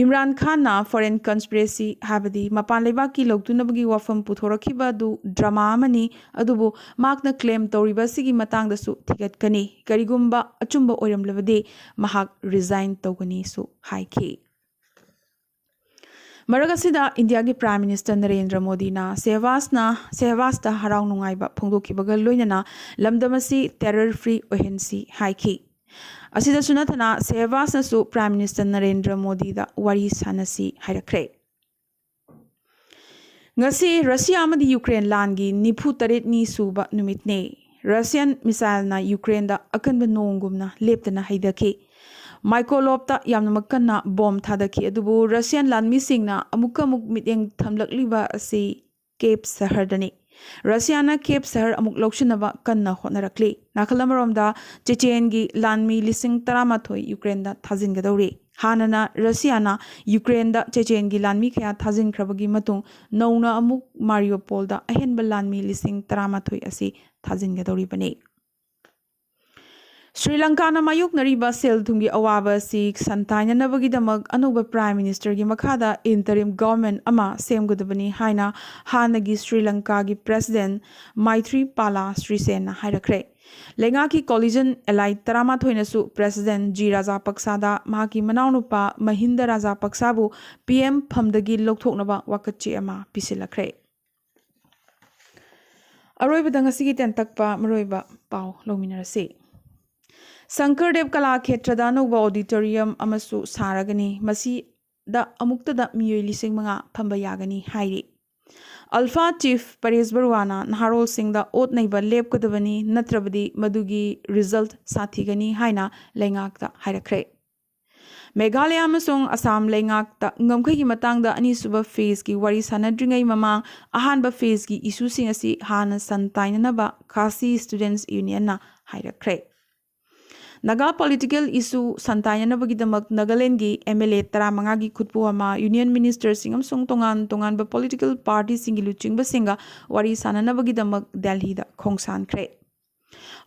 ꯏꯝꯔꯥꯟ ꯈꯥꯟꯅ ꯐꯣꯔꯦꯟ ꯀꯟꯁꯄꯤꯔꯦꯁꯤ ꯍꯥꯏꯕꯗꯤ ꯃꯄꯥꯟ ꯂꯩꯕꯥꯛꯀꯤ ꯂꯧꯇꯨꯅꯕꯒꯤ ꯋꯥꯐꯝ ꯄꯨꯊꯣꯔꯛꯈꯤꯕ ꯑꯗꯨ ꯗ꯭ꯔꯃꯥ ꯑꯃꯅꯤ, ꯑꯗꯨꯕꯨ ꯃꯍꯥꯛꯅ ꯀ꯭ꯂꯦꯝ ꯇꯧꯔꯤꯕ ꯑꯁꯤꯒꯤ ꯃꯇꯥꯡꯗꯁꯨ ꯊꯤꯒꯠꯀꯅꯤ꯫ ꯀꯔꯤꯒꯨꯝꯕ ꯑꯆꯨꯝꯕ ꯑꯣꯏꯔꯝꯂꯕꯗꯤ ꯃꯍꯥꯛ ꯔꯤꯖꯥꯏꯟ ꯇꯧꯒꯅꯤꯁꯨ ꯍꯥꯏꯈꯤ꯫ ꯃꯔꯛ ꯑꯁꯤꯗ ꯏꯟꯗꯤꯌꯥꯒꯤ ꯄ꯭ꯔꯥꯏꯝ ꯃꯤꯅꯤꯁꯇꯔ ꯅꯔꯦꯟꯗ꯭ꯔ ꯃꯣꯗꯤꯅ ꯁꯦꯍꯕꯥꯖꯅ, ꯁꯦꯍꯕꯥꯖꯇ ꯍꯔꯥꯎ ꯅꯨꯡꯉꯥꯏꯕ ꯐꯣꯡꯗꯣꯛꯈꯤꯕꯒ ꯂꯣꯏꯅꯅ ꯂꯝꯗꯝ ꯑꯁꯤ ꯇꯦꯔꯔ ꯐ꯭ꯔꯤ ꯑꯣꯏꯍꯟꯁꯤ ꯍꯥꯏꯈꯤ꯫ ꯑꯁꯤꯗꯁꯨ ꯅꯠꯇꯅ ꯁꯦꯍꯕꯥꯖꯅꯁꯨ Prime Minister ꯅꯔꯦꯟꯗ꯭ꯔ ꯃꯣꯗꯤꯗ ꯋꯥꯔꯤ ꯁꯥꯟꯅꯁꯤ ꯍꯥꯏꯔꯛꯈ꯭ꯔꯦ꯫ ꯉꯁꯤ ꯔꯁꯤꯌꯥ ꯑꯃꯗꯤ ꯌꯨꯀ꯭ꯔꯦꯟ ꯂꯥꯟꯒꯤ ꯅꯤꯐꯨ ꯇꯔꯦꯠꯅꯤ ꯁꯨꯕ ꯅꯨꯃꯤꯠꯅꯤ꯫ ꯔꯁꯤꯌꯥꯟ ꯃꯤꯁꯥꯏꯜꯅ ꯌꯨꯀ꯭ꯔꯦꯟꯗ ꯑꯀꯟꯕ ꯅꯣꯡꯒꯨꯝꯅ ꯂꯦꯞꯇꯅ ꯍꯩꯊꯈꯤ꯫ ꯃꯥꯏꯀꯣꯂꯣꯞꯇ ꯌꯥꯝꯅꯃꯛ ꯀꯟꯅ ꯕꯣꯝ ꯊꯥꯗꯈꯤ, ꯑꯗꯨꯕꯨ ꯔꯁꯤꯌꯥꯟ ꯂꯥꯟꯃꯤꯁꯤꯡꯅ ꯑꯃꯨꯛꯀ ꯑꯃꯨꯛ ꯃꯤꯠꯌꯦꯡ ꯊꯝꯂꯛꯂꯤꯕ ꯑꯁꯤ ꯀꯦꯞ ꯁꯍꯔꯗꯅꯤ꯫ ꯔꯁꯤꯌꯥꯅ ꯀꯦꯞ ꯁꯍꯔ ꯑꯃꯨꯛ ꯂꯧꯁꯤꯟꯅꯕ ꯀꯟꯅ ꯍꯣꯠꯅꯔꯛꯂꯤ꯫ ꯅꯥꯀꯜ ꯑꯃꯔꯣꯝꯗ ꯆꯦꯆꯦꯟꯒꯤ ꯂꯥꯟꯃꯤ ꯂꯤꯁꯤꯡ ꯇꯔꯥꯃꯥꯊꯣꯏ ꯌꯨꯀ꯭ꯔꯦꯟꯗ ꯊꯥꯖꯤꯟꯒꯗꯧꯔꯤ꯫ ꯍꯥꯟꯅꯅ ꯔꯁꯤꯌꯥꯅ ꯌꯨꯀ꯭ꯔꯦꯟꯗ ꯆꯦꯆꯦꯟꯒꯤ ꯂꯥꯟꯃꯤ ꯀꯌꯥ ꯊꯥꯖꯤꯟꯈ꯭ꯔꯕꯒꯤ ꯃꯇꯨꯡ ꯅꯧꯅ ꯑꯃꯨꯛ ꯃꯥꯔꯤꯌꯣꯄꯣꯜꯗ ꯑꯍꯦꯟꯕ ꯂꯥꯟꯃꯤ ꯂꯤꯁꯤꯡ ꯇꯔꯥꯃꯥꯊꯣꯏ ꯑꯁꯤ ꯊꯥꯖꯤꯟꯒꯗꯧꯔꯤꯕꯅꯤ꯫ ꯁ꯭ꯔꯤ ꯂꯪꯀꯥꯅ ꯃꯥꯌꯣꯛꯅꯔꯤꯕ ꯁꯦꯜ ꯊꯨꯝꯒꯤ ꯑꯋꯥꯕ ꯑꯁꯤ ꯁꯟꯊꯥꯏꯅꯅꯕꯒꯤꯗꯃꯛ ꯑꯅꯧꯕ Prime Ministerꯒꯤ ꯃꯈꯥꯗ interim government ꯑꯃ ꯁꯦꯝꯒꯗꯕꯅꯤ ꯍꯥꯏꯅ ꯍꯥꯟꯅꯒꯤ ꯁ꯭ꯔꯤ ꯂꯪꯀꯥꯒꯤ President ꯃꯥꯏꯊ꯭ꯔꯤꯄꯥꯂꯥ ꯁ꯭ꯔꯤꯁꯦꯟꯅ ꯍꯥꯏꯔꯛꯈ꯭ꯔꯦ꯫ ꯂꯩꯉꯥꯛꯀꯤ coalition ally ꯇꯔꯥꯃꯥꯊꯣꯏꯅꯁꯨ President ꯖꯤ ꯔꯥꯖꯥꯄꯛꯁꯥꯗ ꯃꯍꯥꯛꯀꯤ ꯃꯅꯥꯎꯅꯨꯄꯥ ꯃꯍꯤꯟꯗ ꯔꯥꯖꯥꯄꯛꯁꯥꯕꯨ P M ꯐꯝꯗꯒꯤ ꯂꯧꯊꯣꯛꯅꯕ ꯋꯥꯀꯠꯆꯦ ꯑꯃ ꯄꯤꯁꯤꯜꯂꯛꯈ꯭ꯔꯦ꯫ ꯑꯔꯣꯏꯕꯗ ꯉꯁꯤꯒꯤ ꯇꯦꯟꯇꯛꯄ ꯃꯔꯨꯑꯣꯏꯕ ꯄꯥꯎ ꯂꯧꯃꯤꯟꯅꯔꯁꯤ꯫ ꯁꯪꯀꯔꯗꯦꯕ ꯀꯂꯥ ꯈꯦꯇ꯭ꯔꯗ ꯑꯅꯧꯕ auditorium ꯑꯃꯁꯨ ꯁꯥꯔꯒꯅꯤ꯫ ꯃꯁꯤꯗ ꯑꯃꯨꯛꯇꯗ ꯃꯤꯑꯣꯏ ꯂꯤꯁꯤꯡ ꯃꯉꯥ ꯐꯝꯕ ꯌꯥꯒꯅꯤ ꯍꯥꯏꯔꯤ꯫ ꯑꯜꯐꯥ chief ꯄꯔꯦꯁ ꯕꯔꯨꯋꯥꯅ ꯅꯍꯥꯔꯣꯜꯁꯤꯡꯗ ꯑꯣꯠ ꯅꯩꯕ ꯂꯦꯞꯀꯗꯕꯅꯤ, ꯅꯠꯇ꯭ꯔꯕꯗꯤ ꯃꯗꯨꯒꯤ result ꯁꯥꯊꯤꯒꯅꯤ ꯍꯥꯏꯅ ꯂꯩꯉꯥꯛꯇ ꯍꯥꯏꯔꯛꯈ꯭ꯔꯦ꯫ ꯃꯦꯘꯥꯂꯌꯥ ꯑꯃꯁꯨꯡ ꯑꯁꯥꯝ ꯂꯩꯉꯥꯛꯇ ꯉꯝꯈꯩꯒꯤ ꯃꯇꯥꯡꯗ ꯑꯅꯤꯁꯨꯕ phaseꯀꯤ ꯋꯥꯔꯤ ꯁꯥꯟꯅꯗ꯭ꯔꯤꯉꯩ ꯃꯃꯥꯡ ꯑꯍꯥꯟꯕ phaseꯀꯤ issueꯁꯤꯡ ꯑꯁꯤ ꯍꯥꯟꯅ ꯁꯟꯇꯥꯏꯅꯅꯕ ꯈꯥꯁꯤ Students Unionꯅ ꯍꯥꯏꯔꯛꯈ꯭ꯔꯦ꯫ Naga political issue ꯁꯟꯇꯥꯏꯅꯅꯕꯒꯤꯗꯃꯛ ꯅꯥꯒꯥꯂꯦꯟꯒꯤ M L A ꯇꯔꯥꯃꯉꯥꯒꯤ ꯈꯨꯠꯄꯨ ꯑꯃ, Union Ministerꯁꯤꯡ ꯑꯃꯁꯨꯡ ꯇꯣꯉꯥꯟ ꯇꯣꯉꯥꯟꯕ political partyꯁꯤꯡꯒꯤ ꯂꯨꯆꯤꯡꯕꯁꯤꯡꯒ ꯋꯥꯔꯤ ꯁꯥꯟꯅꯅꯕꯒꯤꯗꯃꯛ ꯗꯦꯜꯍꯤꯗ ꯈꯣꯡꯁꯥꯟꯈ꯭ꯔꯦ꯫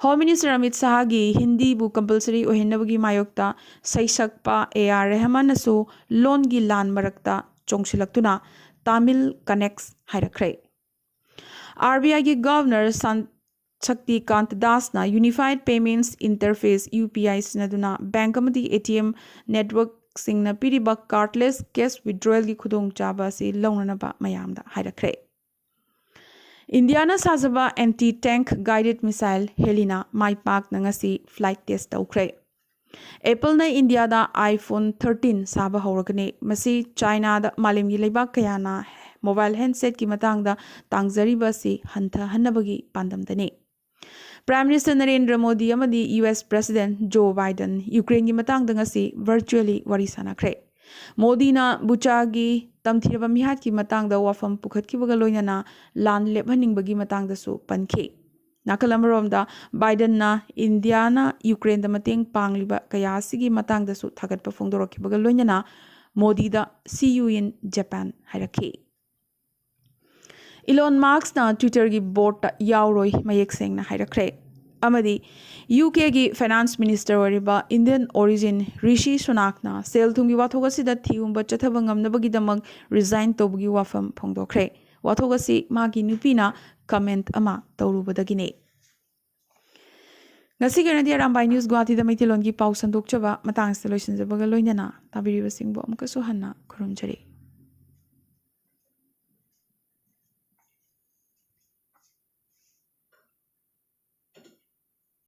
Home Minister ꯑꯃꯤꯠ ꯁꯍꯥꯒꯤ ꯍꯤꯟꯗꯤꯕꯨ compulsory ꯑꯣꯏꯍꯟꯅꯕꯒꯤ ꯃꯥꯌꯣꯛꯇ ꯁꯩꯁꯛꯄ A R ꯔꯦꯍꯃꯥꯟꯅꯁꯨ ꯂꯣꯟꯒꯤ ꯂꯥꯟ ꯃꯔꯛꯇ ꯆꯣꯡꯁꯤꯜꯂꯛꯇꯨꯅ Tamil Connects ꯍꯥꯏꯔꯛꯈ꯭ꯔꯦ꯫ R B Iꯒꯤ Governor sun-, ꯁꯛꯇꯤꯀꯥꯟꯇ ꯗꯥꯁꯅ Unified Payments Interface, U P I ꯁꯤꯖꯤꯟꯅꯗꯨꯅ bank ꯑꯃꯗꯤ A T M networkꯁꯤꯡꯅ ꯄꯤꯔꯤꯕ cardless cash withdrawalꯒꯤ ꯈꯨꯗꯣꯡꯆꯥꯕ ꯑꯁꯤ ꯂꯧꯅꯅꯕ ꯃꯌꯥꯝꯗ ꯍꯥꯏꯔꯛꯈ꯭ꯔꯦ꯫ ꯏꯟꯗꯤꯌꯥꯅ ꯁꯥꯖꯕ anti tank guided missile ꯍꯦꯂꯤꯅ ꯃꯥꯏ ꯄꯥꯛꯅ ꯉꯁꯤ flight test ꯇꯧꯈ꯭ꯔꯦ꯫ ꯑꯦꯄꯜꯅ ꯏꯟꯗꯤꯌꯥꯗ iPhone thirteen ꯁꯥꯕ ꯍꯧꯔꯒꯅꯤ꯫ ꯃꯁꯤ ꯆꯥꯏꯅꯥꯗ ꯃꯥꯂꯦꯝꯒꯤ ꯂꯩꯕꯥꯛ ꯀꯌꯥꯅ ꯃꯣꯕꯥꯏꯜ ꯍꯦꯟꯁꯦꯠꯀꯤ ꯃꯇꯥꯡꯗ ꯇꯥꯡꯖꯔꯤꯕ ꯑꯁꯤ ꯍꯟꯊꯍꯟꯅꯕꯒꯤ ꯄꯥꯟꯗꯝꯗꯅꯤ꯫ Prime Minister ꯅꯔꯦꯟꯗ꯭ꯔ ꯃꯣꯗꯤ ꯑꯃꯗꯤ U S President Joe Biden ꯌꯨꯀ꯭ꯔꯦꯟꯒꯤ ꯃꯇꯥꯡꯗ ꯉꯁꯤ virtually ꯋꯥꯔꯤ ꯁꯥꯟꯅꯈ꯭ꯔꯦ꯫ ꯃꯣꯗꯤꯅ ꯕꯨꯆꯥꯒꯤ ꯇꯝꯊꯤꯔꯕ ꯃꯤꯍꯥꯠꯀꯤ ꯃꯇꯥꯡꯗ ꯋꯥꯐꯝ ꯄꯨꯈꯠꯈꯤꯕꯒ ꯂꯣꯏꯅꯅ ꯂꯥꯟ ꯂꯦꯞꯍꯟꯅꯤꯡꯕꯒꯤ ꯃꯇꯥꯡꯗꯁꯨ ꯄꯟꯈꯤ꯫ ꯅꯥꯀꯜ ꯑꯃꯔꯣꯝꯗ, ꯕꯥꯏꯗꯟꯅ ꯏꯟꯗꯤꯌꯥꯅ ꯌꯨꯀ꯭ꯔꯦꯟꯗ ꯃꯇꯦꯡ ꯄꯥꯡꯂꯤꯕ ꯀꯌꯥ ꯑꯁꯤꯒꯤ ꯃꯇꯥꯡꯗꯁꯨ ꯊꯥꯒꯠꯄ ꯐꯣꯡꯗꯣꯔꯛꯈꯤꯕꯒ ꯂꯣꯏꯅꯅ ꯃꯣꯗꯤꯗ "See you in Japan" ꯍꯥꯏꯔꯛꯈꯤ꯫ ꯏꯂꯣꯟ ꯃꯥꯛꯁꯅ ꯇ꯭ꯋꯤꯇꯔꯒꯤ ꯕꯣꯔꯗꯇ ꯌꯥꯎꯔꯣꯏ ꯃꯌꯦꯛ ꯁꯦꯡꯅ ꯍꯥꯏꯔꯛꯈ꯭ꯔꯦ꯫ ꯑꯃꯗꯤ ꯌꯨ ꯀꯦꯒꯤ ꯐꯥꯏꯅꯥꯟꯁ ꯃꯤꯅꯤꯁꯇꯔ ꯑꯣꯏꯔꯤꯕ ꯏꯟꯗꯤꯌꯟ ꯑꯣꯔꯤꯖꯤꯟ ꯔꯤꯁꯤ ꯁꯨꯅꯥꯛꯅ ꯁꯦꯜ ꯊꯨꯝꯒꯤ ꯋꯥꯊꯣꯛ ꯑꯁꯤꯗ ꯊꯤꯍꯨꯝꯕ ꯆꯠꯊꯕ ꯉꯝꯅꯕꯒꯤꯗꯃꯛ ꯔꯤꯖꯥꯏꯟ ꯇꯧꯕꯒꯤ ꯋꯥꯐꯝ ꯐꯣꯡꯗꯣꯛꯈ꯭ꯔꯦ꯫ ꯋꯥꯊꯣꯛ ꯑꯁꯤ ꯃꯥꯒꯤ ꯅꯨꯄꯤꯅ ꯀꯃꯦꯟꯠ ꯑꯃ ꯇꯧꯔꯨꯕꯗꯒꯤꯅꯤ꯫ ꯉꯁꯤꯒꯤ ꯑꯣꯏꯅꯗꯤ ꯑꯔꯥꯝꯕꯥꯏ ꯅ꯭ꯌꯨꯁ ꯒꯨꯋꯥꯍꯥꯇꯤꯗ ꯃꯩꯇꯩꯂꯣꯟꯒꯤ ꯄꯥꯎ ꯁꯟꯗꯣꯛꯆꯕ ꯃꯇꯥꯡ ꯑꯁꯤꯗ ꯂꯣꯏꯁꯤꯟꯖꯕꯒ ꯂꯣꯏꯅꯅ ꯇꯥꯕꯤꯔꯤꯕꯁꯤꯡꯕꯨ ꯑꯃꯨꯛꯀꯁꯨ ꯍꯟꯅ ꯈꯨꯔꯨꯝꯖꯔꯤ꯫